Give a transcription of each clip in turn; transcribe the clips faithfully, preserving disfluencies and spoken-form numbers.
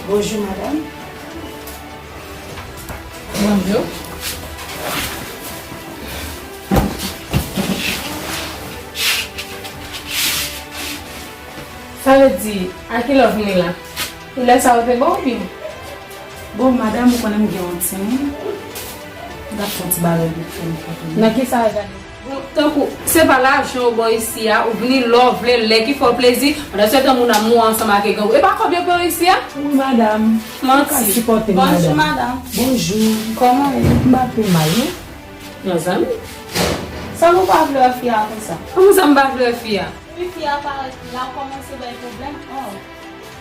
Bonjou, madanm. Bonjou. Sa vle di, a kilè w vini la? Lè sa yo te bon oubyen? Bon, madanm, ou konnen m gen yon timoun. M t ap fè yon ti bagay pou fè m kontan. Nan kisa a gade? Bon, tankou, se pa lajan ou ba w isi a, ou vini lè w vle, lè ki fè w plezi, pandan se tan moun ap mouri ansanm ak grangou. E pa kòb yo peye w isi a? Wi, madanm. Manti. Ou ka sipòte, madanm. Bonjou, madanm. Bonjou. Kòman ou ye? M pa pi mal, non. Mezanmi. Sa nou pa vle wè fi a konsa? Kòman sa m pa vle wè fi a? Wi, fi a parèt la, ou kòmanse bay pwoblèm. Oh.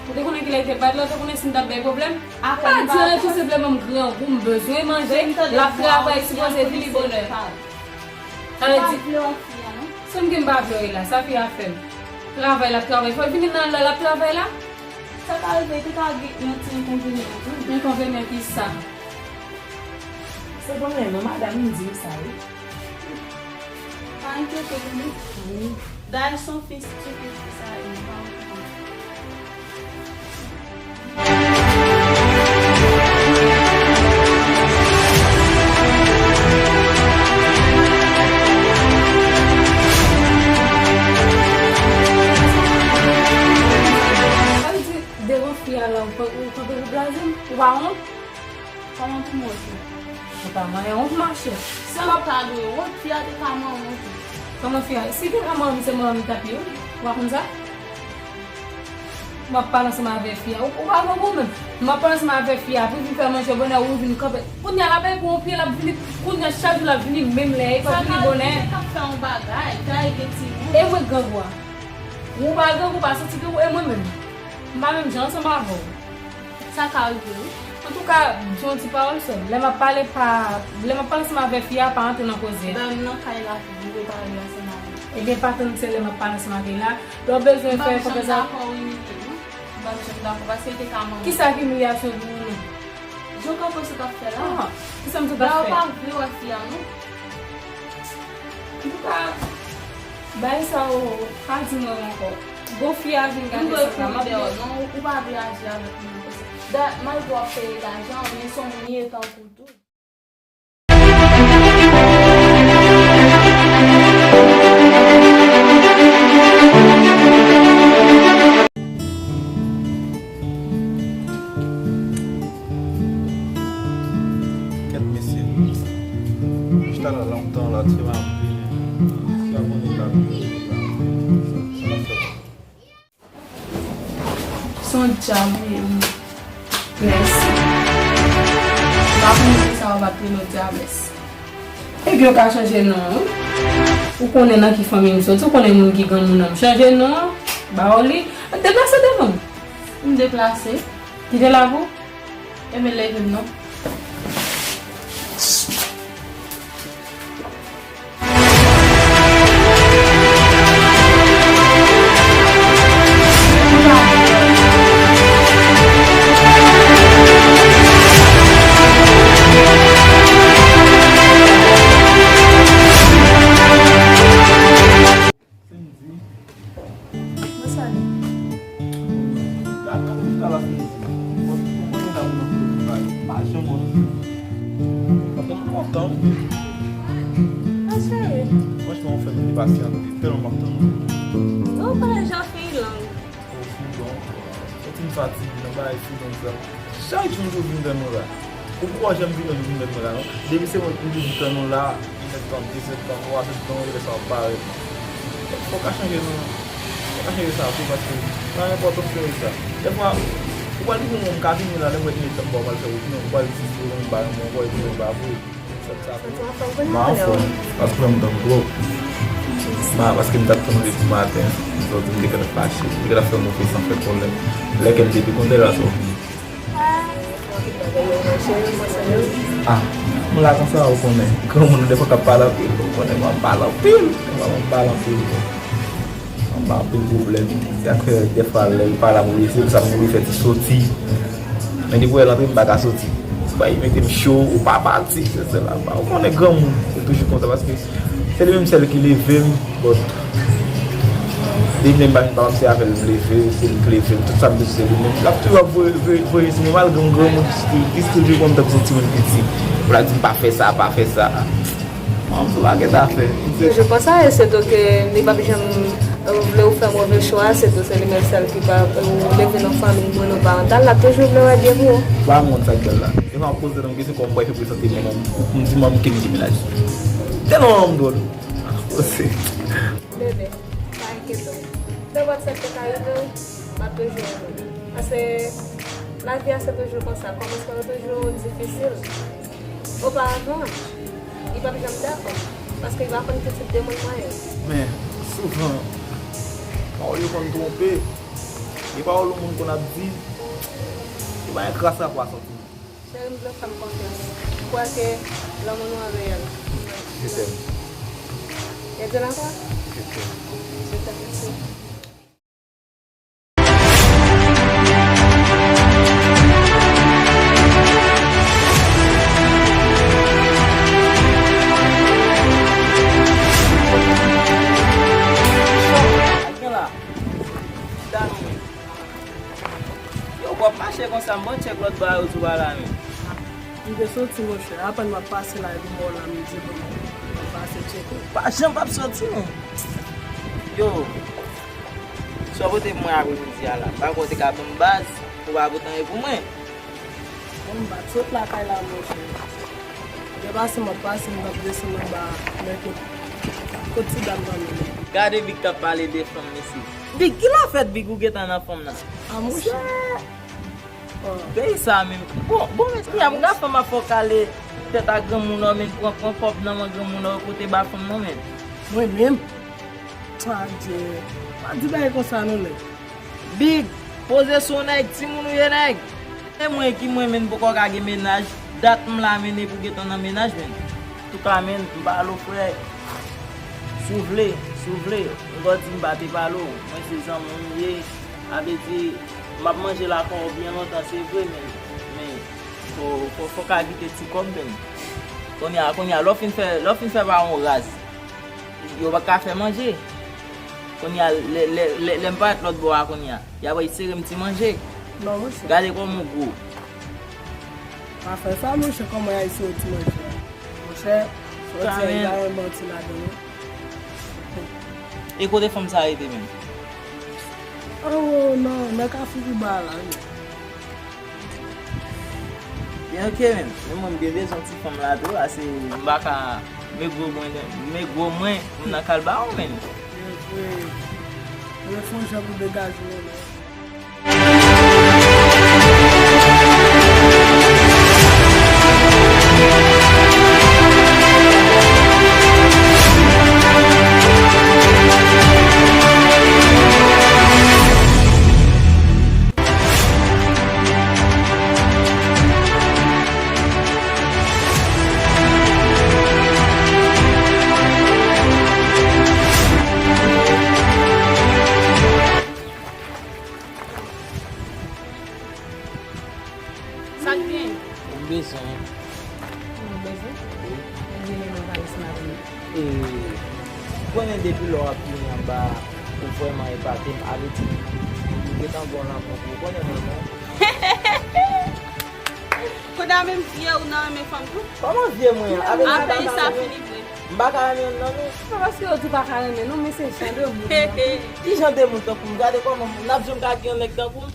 Ou te konnen kilè li te parèt la, ou te konnen si m t ap bay pwoblèm? M pa di anyen, tou senpleman m grangou, m bezwen manje, l ap travay, sipoze vini bonè. Sa vle di, sa m gen m pa vle wè la, sa fi a fè m. Travay l ap travay, fò l vini nan lè l ap travay la. Sa ka rive, te ka gen yon ti enkonvenyan tou. Enkonvenyan ki sa? Se bon, non, madanm, m di w sa, wi. Pa enkyete w, non. Wi. Dayè, se yon fi estipid, fi sa, e m pa okipe l. Sa vle di, devan fi a la, ou pa, ou kanpe pou blaze m? Ou pa wont? Kòman pou m wont? Ou pa manyen wont, machè. Se ou ta dwe wont, fi a te ka manyen w tou. Kòman fi a? Si te ka manyen m, se manyen m li t ap ye, wi. Ou pa konn sa? M ap pale ansanm avè fi a. Ou, ou pa grangou menm. M ap pale ansanm avè fi a, pou vin fè manje bonè, ou vin kanpe. Kounye a, l ap bay pou yon pye, l ap vini, kounye a, chak jou l ap vini menm lè, e pa vini bonè. Sa ka rive, te ka fè yon bagay, te ka ede timoun. E mwen grangou a? Ou pa grangou, pa santi grangou, e mwen menm? M pa menm jan ansanm avè w. Sa ka rive, wi. Antouka, di yon ti pawòl sèl. Lè m ap pale, pa, lè m ap pale ansanm avè fi a, pa antre nan koze a. Dam nan kay la, vin repare ansanm avè l. Ebyen, pa tann se lè m ap pale ansanm avè l la. Lè w bezwen fè konfyans a. M pa janm dakò imilye l, non. M pa janm dakò, paske l te ka manyen. Kisa k imilyasyon pou ou menm? Jan w kanpe sot ap fè la. Ah, kisa m sot ap fè? Dayè, ou pa vle wè fi a, non. Antouka, bagay sa yo, pa di mwen ankò. Gon fi a vin gade sa la, m ap di w. Non, ou pa dwe aji avèk moun nan konsa. Dayè, malgre w ap peye lajan, men se yon moun li ye tankou w tou. Kèt mesye. Chita la lontan la, ti m ap vini. Si a konnen la, sa, sa n ap fè. Se yon djab li ye, wi. Mèsi. M pa konnen poukisa yo pa t rele w dyabès. Ebyen, w ka chanje non an, wi. Ou konnen nan ki fanmi m soti, ou konnen moun ki granmoun nan. Chanje non an, ba w li. Deplase devan m. M deplase. Kite la pou. Ebyen, leve m non. Sandy. Mwen salye. Gade nan chita la, Sandy. Mwen, mwen konnen la pou mwen pa janm wè w. Mwen kontan. Ah, cheri. Franchman, ou fè m te pasyante, tèlman m ap tann ou. Non, pa jan fi lang. Ou fi long. Ou fin fatige nan bagay fi long sa. Chak jou m toujou vin tann ou la. Ou kwè janm vin yon jou vin tann ou la, non? Depi se mwen ki toujou vin tann ou la, inèdtan, dezèdtan, twazèdtan, lè sa w ap parèt. Fò w ka chanje non. Fò w ka chanje sa tou, paske pa enpòtan w chanje sa. Dèfwa, ou pral vin yon moun ka vini la, lè m wè imaj sa m ba w pral fè wout non, ou pral di si w renmen m pa renmen w, ou pral di m pa vre. Sa, sa vre. Santi w anfòm, kounye a m anfòm, paske w wè m dòmi twòp. Ma, paske m t ap tann w depi maten, m sòti, m te gentan fache, m te gentan fè move san fè kòlè. Lè kè l te pi kontan, la sòti. Ah, m la konsa, ou konnen. Granmoun nan, dèfwa, k ap pale anpil, ou konnen, m ap pale anpil. Mwen, m ap pale anpil. M ap pale anpil pwoblèm. Se sa k fè, dèfwa, lè l pale a m oblije, se pou sa m oblije fè ti soti. Men depi w wè l antre, m pa ka soti. Bay mete m cho, ou pa pati, se la. Ou konnen granmoun, se toujou konsa, paske se li menm sèl ki leve m, bon, depi m pa vin papa m, se avè l m leve, se li k leve m, tout sa m bezwen se li menm. L ap toujou ap voye, voye, voye sou mwen, malgre m granmoun, li still, li still toujou konn tankou se timoun piti. Pou l ap di m pa fè sa, pa fè sa. Manman m se yon pakèt afè. Toujou konsa, e se tou ke li p ap janm vle ou fè move chwa, se tou se li menm sèl ki pa, ou leve nan fanmi monoparantal, l ap toujou vle wè byen pou ou. Pa m konn sa k bèl la. Devan m ap poze tèt mwen kesyon kòman m pral fè prezante manman m pou m di manman m ke m gen mennaj. Tèlman manman m dwòl. Ose. Bebe, pa enkyete w. Nenpòt sa k te ka rive w, m ap toujou avè w. Paske lavi a se toujou konsa. Kòmansman yo toujou difisil. Oparavan, li p ap janm dakò. Paske li pa konn ki tip de moun mwen ye. Men, souvan, pawòl yo konn twonpe. Gen pawòl yon moun konn ap di, yo pa gen kras rapò a santiman. Cheri, m vle w fè m konfyans. M kwè ke lanmou nou an reyèl. Je t'aime. E di l ankò? Je t'aime. Je t'aime aussi. Yo, w ap mache konsa, m ban tchèk lòt bò a yo tou pa la menm. M te soti, monchè. Apèn m ap pase la, epi m wè w la, m di, bon, m ap pase tcheke w. Pa janm p ap soti, non. Yo, sa w pote pou mwen apremidi a la? M pa kwè w te ka ban m baz, ou pa pote anyen pou mwen. Bon, m pa t sot lakay la, monchè. Lè pase m ap pase, m t ap desann anba, men kot, kot ti dam nan menm. Gade Big t ap pale de fanm, mesye. Big, ki l ap fè Big ou gentan nan fanm nan? A, monchè. Peyi sa menm. Bon, bon, men, kounya, m ka fè m ap fè w kale tèt a granmoun nan, men pran, pran kòb nan men granmoun nan, pote ba fanm nan, men. Mwen menm? Adye. Pa di bagay konsa non, nèg. Big, poze sou nèg, timoun ou ye, nèg. E mwen ki mwen menm poko ka gen mennaj, dat m la menm pou gentan nan mennaj, menm. Antouka, menm, m pale w, frè. Si w vle, si w vle, m gò di m pa te pale w. Mwen se zanmi w m ye. A vle di, m ap manje lakay ou byen lontan, se vre, men, men, fò, fò, fò ka kite ti kòb, men. Kounye a, kounye a, lè w fin fè, lè w fin fè pa yon raz, yo pa ka fè manje. Kounye a, lè, lè, lè, lè m parèt lòt bò a, kounye a, y ap sere m ti manje. Non, monchè. Gade kòman w gwo. Pa fè sa, monchè, kòman y ap sere w ti manje a? Monchè, sa w di a, pa gen manti ladan, non. E kote fanm sa rete menm? Anwo, nan, nan Kafou Kiba la, wi. Byen, oke, menm. Men mwen, m gen bezwen ti fanm la tou, ase m pa ka, men gwo mwen, men gwo mwen, m nan kal ba ou, menm. Byen, vre. Mwen fè yon jan pou degaje w, non. Sa k gen? M bezwen. Ou bezwen? Wi. Ou vini nan valiz m la pou mwen. E, ou konnen depi lè w ap vini anba, ou vrèman epate m, avèti m, m gentan gon lanmou pou ou, konnen mwen menm. Kounye a menm vye ou nan renmen fanm tou? Kòman vye mwen? Avèti m, a peyi sa fini vre. M pa ka renmen youn nan nou. Se pa paske yo di w pa ka renmen nou, men se jan de moun nan. Ki jan de moun tankou m? Gade kòman m, n ap janm ka gen yon nèg tankou m?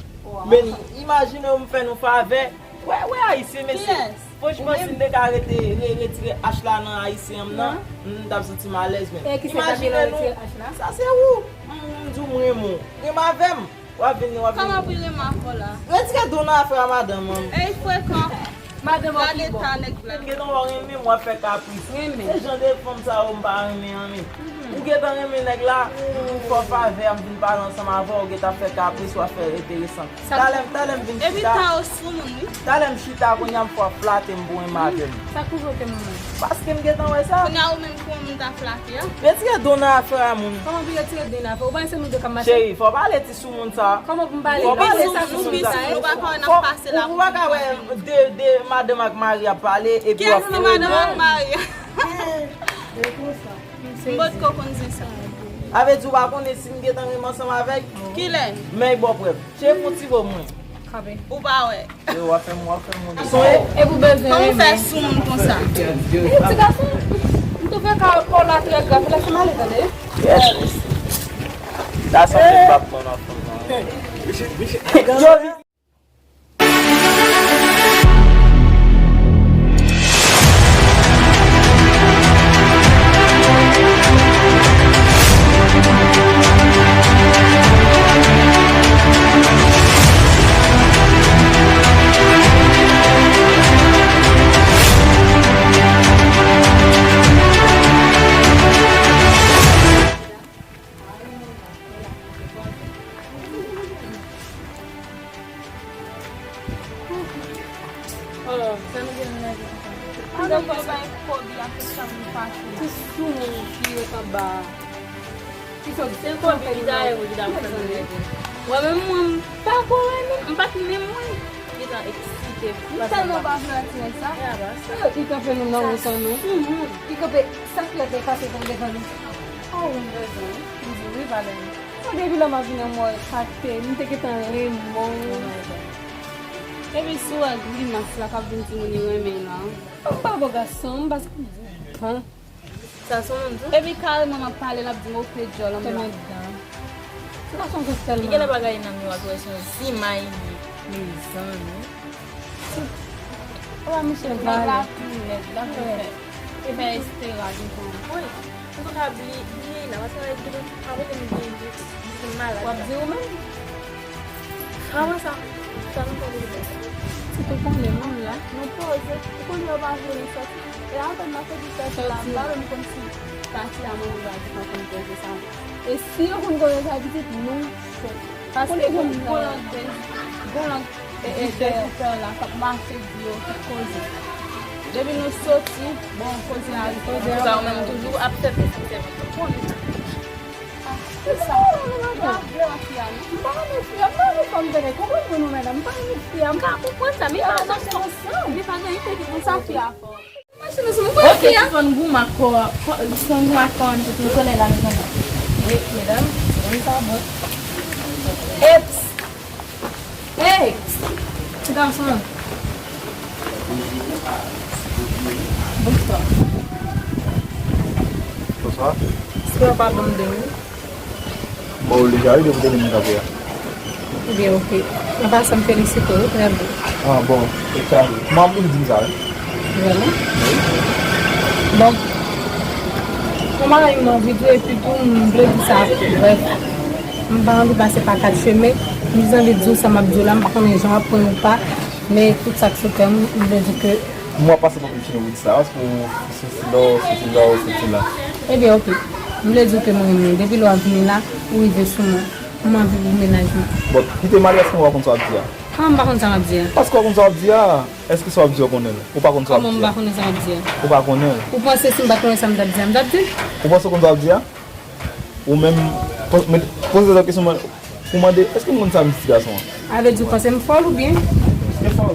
Men imajine w m fè nou favè. Wè, wè ayisyen, mesye. Kiyès? Franchman, si m te ka rete, re-, retire H la nan ayisyen an m nan, m t ap santi m alèz menm. E ki se k ap vin retire H la? Sa se ou. M, m di w m renmen w. Renmen avè m. W ap vin, w ap vin. Kòman pou l renmen avè w la? Retire do nan afè a madanm an. Ey, frekan. Madanm an ki bon. Gade ta nèg la. M gentan wè w renmen m, w ap fè kapris. Renmen. Se jan de fanm sa yo m pa renmen an, men. Ou gentan renmen nèg la, ou fè w favè, m vin pale ansanm avè w, ou gentan fè kapris, w ap fè enteresan. Talè m, talè m vin chita. Epi ta yo sou moun, wi. Talè m chita, kounye a m fè w flate m pou renmen avè m. Sa k rive w te moun? Paske m gentan wè sa. Kounye a ou menm pou moun ta flate a? Retire do nan afè a moun. Kòman pou retire do nan afè? Ou panse se moun yo k ap mache? Cheri, fò w pale ti sou moun sa. Kòman pou m pale? Fò w pale ti sou moun sa. Ou pa ka wè de, de madanm ak mari ap pale epi w ap fouye do. Kiyès ki madanm ak mari? M potko konn zen sa. A vle di ou pa konnen si m gentan renmen ansanm avèk? Kilè? Men bò prèv. Cheri, fè yon ti bo mwen. Kanpe. Ou pa wè. Yo, w ap fè m, w ap fè m wont. Sonje. E pou bezwen renmen. Kòman w fè sou moun konsa? E ti gason, m twouve ka pa w la trè grav, lèse m ale, tande. Yes. Sa sanble m p ap pran nan fanm nan. Yo, Oh, sa nou gen nan lavi konsa? Pandan ke yo bay Kobe ak tout sa moun fache. Ti sou moun ki ret anba a. Ki sot se Kobe ki dayè, Kobe dayè. Mwen menm, mwen, m pa ko renmen, m pa t menm wè. Li tan eksite. M tèlman pa vle atire sa. Li kanpe nou nan wout an nou. Li kanpe, sa k fèt li pase pou devan nou. Oh, m bezwen, m di wi, valè m. Sa depi lè m ap vin an mwen, sa k te, m te gentan renmen w. Epi si w wè grimas la k ap vin di moun li renmen l lan. M pa bo gason, m pa. Sa se yon moun tou. Epi kareman m ap pale, l ap di m, "Oke, djòl, ann la." Ti gason tou tèlman. Li genlè pa gade nan miwa, tou wè se yon zimay li ye. Mezanmi. Wa misye vale. Nèg la tou nèg la tou fè. E fè Estera gentan. Wi. Antouka, bli-, bliye la, paske nèg ki pa pote m byen, di m malad. W ap di ou menm? Kòman sa? Sa nou fè pou li fè sa? Si tou konnen moun la. Nou poze. Ou konnen yo pa vle nou sòti. E avan m ap fè di sòti la, m pa menm konn si pati a manman ba di pa konn koze sa. E si yo konn koze sa, pitit nou cho. Paske gon, gon lang de, gon lang, e, e, de sipè la k ap mache di yo tout koze. Depi nou soti, bon, koze a, koze a, ou menm toujou ap fè plis, plis, plis. Konnen sa. Sa, sa, sa, sa. Ou pa vle wè fi a, non? M pa renmen fi a, m pa renmen fanm tande. Konprann mwen non, madanm, m pa renmen fi a. M ka konprann sa, men pa nan sa. Li pa gen ide ki pou sa fi a fò. Mache nan sou mwen, konn fi a. Oke, ti fann goumen ak kò, kò, ti fann goumen ak kò an, tout nou solèy la, nou konn. Wi, medam, ti fann sa bon. Eps! Hey! Ti gason. Bonswa. Bonswa. Èske w pa ban m de minit? Bon, ou deja wi, depi w te vin kanpe a. Ebyen, oke. An pasan, m felisite w, trè byen. Ah, bon, e sa, kòman w ap vin di m sa, wi? Vrèman? Wi. Bon. Yon bagay m anvi di w, epi tou, m vle di sa, brèf. M pa anvi pase pa kat chemen. M jis anvi di w sa m ap di w la, m pa konnen jan w ap pran l ou pa, men tout sa k sou kè m, m vle di ke. M wè w ap pase pa kat chemen pou di sa, paske w soti la, w soti la, w soti la. Ebyen, oke. M vle di w ke mwen renmen w. Depi lè w ap vini la, ou rive sou mwen. M anvi pou mennaj mwen. Bon, kite m ale, èske w pa konn sa w ap di a? Kòman m pa konn sa m ap di a? Paske w pa konn sa w ap di a. Èske sa w ap di a w konnen l? Ou pa konn sa w ap di a? Kòman m pa konnen sa m ap di a? Ou pa konnen l? Ou panse si m pa t konnen sa m t ap di a, m t ap di l? Ou panse w konn sa w ap di a? Ou menm, po-, men, poze lòt kesyon, mwen, pou mande, èske m konn sa m di ti gason an? A vle di w panse m fòl oubyen? Se fòl.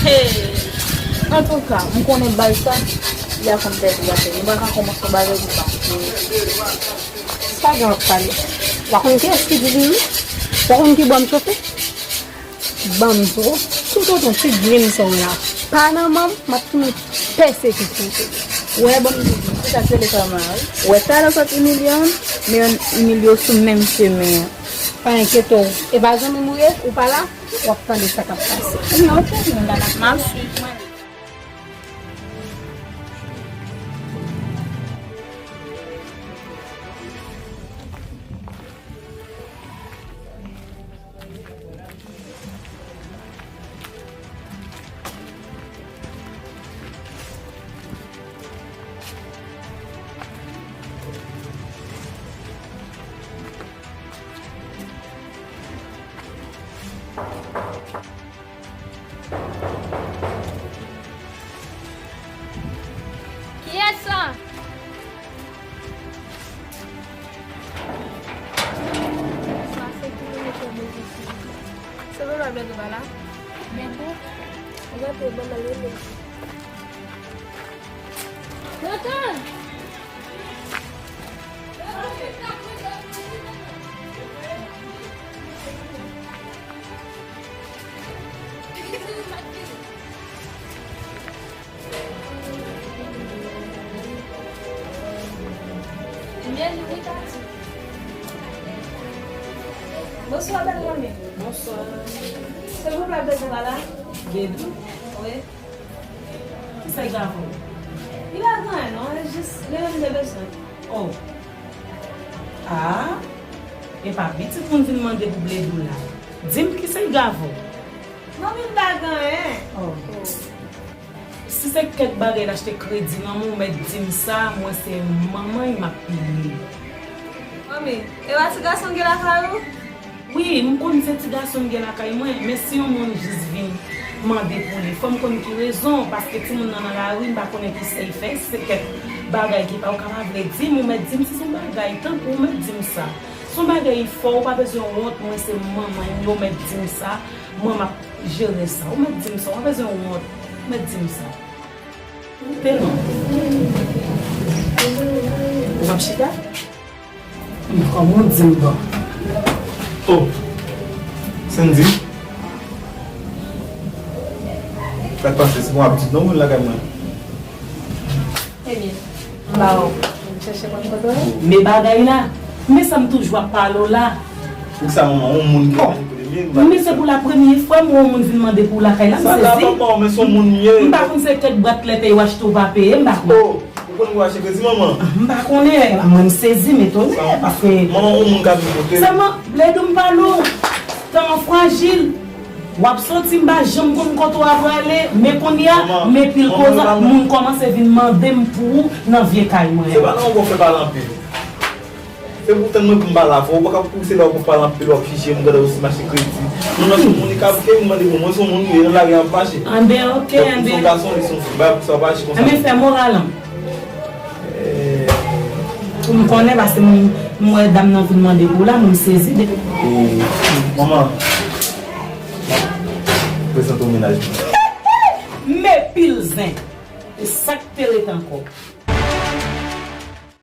Hey! Antouka, m konnen bal sa, li a konn pèdi batay. Li pa ka kòmanse yon bagay li pa. Pa gen w ap pale. W a konn kiyès ki di li menm? W a konn ki bò m chofe? Ban m di w. Tout otan ti grenn sa w la. pa nan manm, m ap tounen pèsekite w. Ou wè, ban m di w. Kisa k rele kama a, wi? Ou wè talè w sot imilye an, men yon imilye w sou menm chemen an. Pa enkyete w. E pa zanmi m ou ye, ou pa la, w ap tande sa k ap pase. Non, ok, m la, m ap swiv mwen. Kiyès sa? Sa se ki moun yo fè bezwen sou li. Se pou la blèd ou pa la? Bèto, ou gate ban m ale. Tonton! Bonswa, bèl zanmi. Bonswa. Se pou la blèd ou pa la? Bèto. Wi. Kisa y gave w? Li pa gen anyen non, e jis li menm m te bezwen. Oh. Ah. E pa pitit moun vin mande pou blèd ou la. Di m kisa y gave w? Manmi, m pa gen anyen. Oh. Si se kèk bagay l achte kredi nan men w, ou mèt di m sa, mwen se manman y, m ap peye. Manmi, e pa ti gason m gen lakay ou? Wi, m konn se ti gason m gen lakay mwen, men si yon moun jis vin mande pou li, fò m konn ki rezon, paske timoun nan nan lari, m pa konnen ki sa y fè, si se kèk bagay ki pa, ou ka pa vle di m, ou mèt di m, si se yon bagay, tanpri, ou mèt di m sa. Si se yon bagay fò, ou pa bezwen wont, mwen se manman y, ou mèt di m sa, mwen m ap jere sa, ou mèt di m sa, ou pa bezwen wont, ou mèt di m sa. Koupe non. Ou p ap chita? Kòman w di m bon? Oh, Sandy. Sa k pase? Se pa w ap di non moun lakay mwen. Ebyen, m ba w. M chèche mwen kote w ye. Men bagay la. Men sa m toujou ap pale w la. Poukisa manman yon moun ki manipile m ye? Men se pou la premye fwa m wè yon moun vin mande pou w lakay la, m sezi. Sa ka pa bon, men se yon moun m ye. M pa konn se kèk bwat lèt yo achte w pa peye, m pa konn. Oh, ou konn ou achte kredi manman? M pa konnen, mwen m sezi, m etone, paske. Manman yon moun ka vin kote. Sèlman, lè m pale w, tan an frajil. W ap soti, m pa janm konn kote w ap prale, men kounye a, men pil koze, moun kòmanse vin mande m pou ou nan vye kay mwen an. Se pa nan yon bò fè pale anpil. Se pou tann mwen pou m pale avè w, ou pa ka pouse la pou pale anpil, w ap jije m, gade w si m achte kredi. Moun nan se moun li ka bouke, m mande pou mwen, se yon moun m ye, nan lari a m ap mache. Anben, ok, anben. Donk, ou se yon gason, li se yon fi, bay pou sa w pa aji konsa. Anben, fè moral an. Pou m konnen, paske m, m wè dam nan vin mande pou la, m sezi de. E, manman, prezante w mennaj mwen. Men pil zen. E sa k te ret ankò?